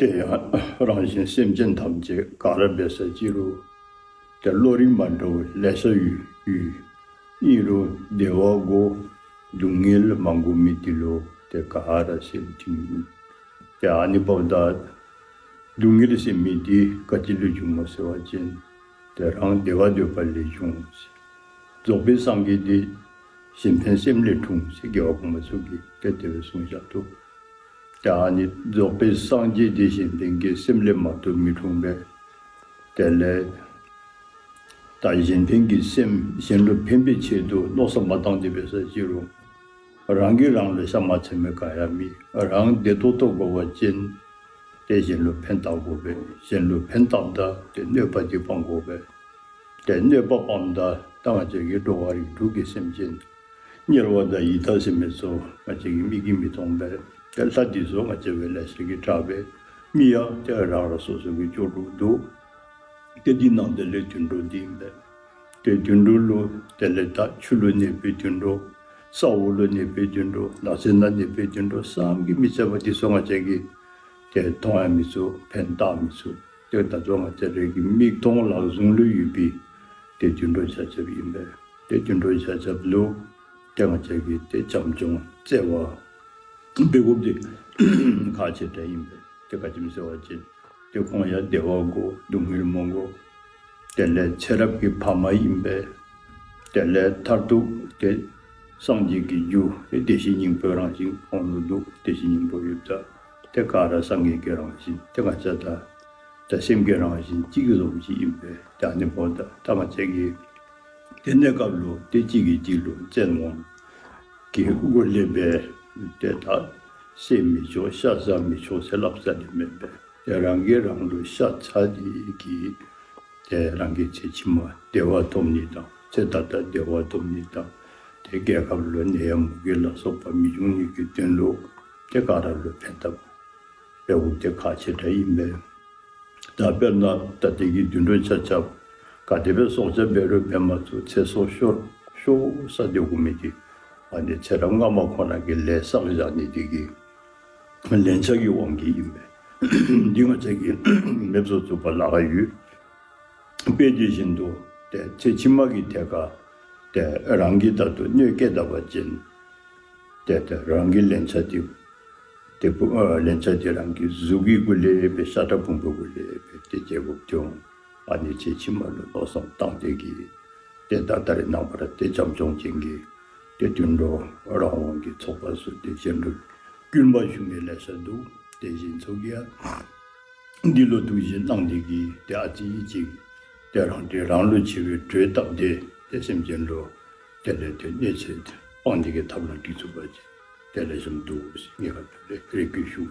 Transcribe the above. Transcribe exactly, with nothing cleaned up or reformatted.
དེ་ཡང་རང་གཞན་སེམས་ཅན་ཐམས་ཅད་ག་ར་འབད་ས་ཅི་རུང་ཏེ་བློ་རིག་མ་འདྲཝ་ལེ་ཤ་ཡོད། ཡོད། ཨིན་རུང་བདེ་བ་དགོ། སྡུག་བསྔལ་མ་དགོ་མི་འདི་ལུ་ཏེ་ག་ར་སེམས་ཐིམ་ཨིན། ཏེ་ཨ་ནི་འབདཝ་ད་སྡུག་བསྔལ་ཟེར་མི་འདི་ག་ཅི་ལས་བྱུངམ་སྨོ་ཟེར་བ་ཅིན་ཏེ་རང་བདེ་བ་འདོད་པ་ལས་བྱུང་ཟེར། རྫོགས་པའི་སངས་རྒྱས་འདི་གཞན་ཕན་སེམས་ལས་འཁྲུངས་ཟེར་རྒྱལ་བ་གོང་མ་ཚུ་གིས་ཏེ་དེ་སྦེ་གསུངས་བཞག་འདུག། ཏེ་ཨ་ནི་རྫོགས་པའི་སངས་རྒྱས་འདི་གཞན་ཕན་གྱི་སེམས་ལས་མ་གཏོགས་མི་འཁྲུངས་པས། དེ་ལས་ད་གཞན་ཕན་གྱི་སེམས་གཞན་ལུ་ཕན་པའི་ཆེད་དུ་མནོ་བསམ་མ་བཏང་སྟེ་འབད་ས་ཅི་རུང་རང་གིས་རང་ལུ་ཤ་མ་ཚ་མི་ག་ཡང་མེད། རང་བདེ་ཏོག་ཏོ་དགོ་པ་ཅིན་ཏེ་གཞན་ལུ་ཕན་བཏགས་དགོ་པས། གཞན་ལུ་ཕན་བཏགསཔ་ད་ཏེ་གནོད་པ་འདི་སྤང་དགོ་པས། ཏེ་གནོད་པ་སྤངམ་ད་ད་ང་བཅས་ཀྱི་འགྲོ་བ་རིགས་དྲུག་གི་སེམས་ཅན་དམྱལ་བ་དང་ཡི་དྭགས་ཟེར་མི་ཚུ་ང་བཅས་ཀྱི་མིག་གིས་མི་མཐོང་པས། ཏེ་ལྷ་འདི་ཚུ་ང་བཅས་སྦེ་ལེ་ཤ་གིས་ཕྲག་སྦེ་མི་ཡང་ཏེ་རང་རང་སོ་སོ་གི་ལྕོགས་གྲུབ་འདུག། ཏེ་འདི་ནང་དེ་ལས་དུད་འགྲོ་འདི་ཨིན་པས། ཏེ་དུད་འགྲོ་ལུ་དེ་ལས་ད་ཆུ་ལུ་གནས་པའི་དུད་འགྲོ། ས་འོག་ལུ་གནས་པའི་དུད་འགྲོ། ནགས་ཚལ་ནང་གནས་པའི་དུད་འགྲོ་བསམ་གྱིས་མི་ཁྱབ་པ་འདི་ཚུ་ང་བཅས་ཀྱིས་ཏེ་མཐོང་ཡང་མི་ཚུགས། ཕན་བཏགས་མི་ཚུགས། ཏེ་ད་ལྟོ་ང་བཅས་ར་གི་མིག་མཐོང་ལག་བཟུང་ལུ་ཡོད་པའི་ཏེ་དུད་འགྲོ་ཆ་ཁྱབ་ཨིན་པས། ཏེ་དུད་འགྲོ་ཆ་ཁྱབ་ལུ་ཏེ་ང་བཅས་ཀྱིས་ཏེ་བྱམས་སྐྱོང་བརྩེ་བ་འབད་དགོཔ་འདི་ཁག་ཆེ་དྲགས་ཨིན་པས། ཏེ་ག་ཅི་སྨོ་ཟེར་བ་ཅིན་ཏེ་ཁོང་ཡང་བདེ་བ་དགོ། སྡུག་བསྔལ་མ་དགོ། དེ་ལས་ཚེ་རབས་ཀྱི་ཕ་མ་ཨིན་པས། དེ་ལས་མཐར་ཐུག་ཏེ་སངས་རྒྱས་ཀྱི་རྒྱུ་ཏེ་བདེ་གཤེགས་སྙིང་པོའི་རང་བཞིན་ཁོང་ལུ་འདུག། བདེ་གཤེགས་སྙིང་པོ་ཡོདཔ་ད་ཏེ་ག་ར་སངས་རྒྱས་ཀྱི་རང་བཞིན། ཏེ་ང་བཅས་ད་ད་སེམས་ཀྱི་རང་བཞིན་གཅིག་བཟུམ་ཅིག་ཨིན་པས། ད་ཨ་ནི་འབདཝ་ད་ད་ང་བཅས་ཀྱིས་ཏེ་གནས་སྐབས་ལུ་ཏེ་གཅིག་གིས་གཅིག་ལུ་བཙན་དབང་གི་སྒོ་ལས་སྦེ་ཏེ་ད་བསད་མི་ཆོག་ཤ་བཟའ་མི་ཆོག་ཟེར་སླབ་ས་ལས་མེད་པས། ཏེ་རང་གིས་རང་ལུ་ཤ་ཚ་སྟེ་གིས་ཏེ་རང་གི་ཚེ་ཕྱི་མ་བདེ་བ་ཐོབ་ནི་དང་ཚེ་ད་ལྟ་བདེ་བ་ཐོབ་ནི་དང་ཏེ་རྒྱལ་ཁབ་ལུ་ནད་ཡམས་མུ་གེ་ལ་སོགས་པ་མི་འབྱུང་ནི་གི་དོན་ལུ་ཏེ་ག་ར་ལུ་ཕན་ཐབས་འབདཝ་འདི་ཁག་ཆེ་དྲགས་ཨིན་པས། ད་དཔེར་ན་ད་ལྟའི་གི་དུད་འགྲོ་ཆ་ཁྱབ་ག་དེ་སྦེ་སྲོག་སྐྱབས་འབད་རུང་འབད་མ་ཚུགས། ཚེ་སྲོག་ཤོར་ཤོར་ས་འདི་འོང་མི་འདི་ཨ་ནི་ཚེ་རབས་སྔ་མ་ཁོ་ན་གི་ལས་བསགས་བཞག་ནི་འདི་གི་ལན་ཆགས་ཀྱི་དབང་གིས་ཨིན་པས། འདི་ང་བཅས་ཀྱིས་མེདཔ་བཟོ་ཚུགས་པར་ལཱ་ཁག་ཡོད། དཔེ་དེ་བཞིན་དུ་ཏེ་ཚེ་ཕྱི་མ་གི་ཐད་ཁར་ཏེ་རང་གིས་ད་ལྟོ་གནོད་བསྐྱལ་ད་པ་ཅིན་ཏེ་ཏེ་རང་གི་ལན་ཆགས་འདི་ཏེ་བུ་ཨ་ལན་ཆགས་འདི་རང་གི་གཟུགས་ཀྱི་སྒོ་ལས་སྦེ་ཤ་ཁྲག་ཕུང་པོའི་སྒོ་ལས་སྦེ་ཏེ་འཇལ་དགོཔ་འདི་འོང་། ཨ་ནི་ཚེ་ཕྱི་མ་ལུ་མནོ་བསམ་བཏང་སྟེ་གིས་ཏེ་ད་ད་རེས་ནངས་པ་ར་ཏེ་བྱམས་སྐྱོང་ཅན་གྱི་ཏེ་དུད་འགྲོ་རང་དབང་གི་ཚོགས་པ་ཚུ་ཏེ་གཞན་ལུ་སྐུལ་མ་ཞུ་མི་ལེ་ཤ་འདུག། ཏེ་གཞན་ཚུ་གིས་ཡང་འདི་ལུ་ཐུགས་བཞེད་གནང་སྟེ་གིས་ཏེ་ཨ་ཙི་ཅིག་ཏེ་རང་འདི་རང་ལུ་ཆེ་བའི་གྲོས་བཏབ་སྟེ་ཏེ་སེམས་ཅན་ལུ་དེ་ལས་ཏེ་གནོད་འཚེ་སྤང་ནི་གི་ཐབས་ལམ་སྒྲིག་ཚུགས་པ་ཅིན་དེ་ལེགས་ཤོམ་འདུག་ཟེར་ངེའི་ཁ་ཐུག་ལས་རེ་སྐུལ་ཞུ།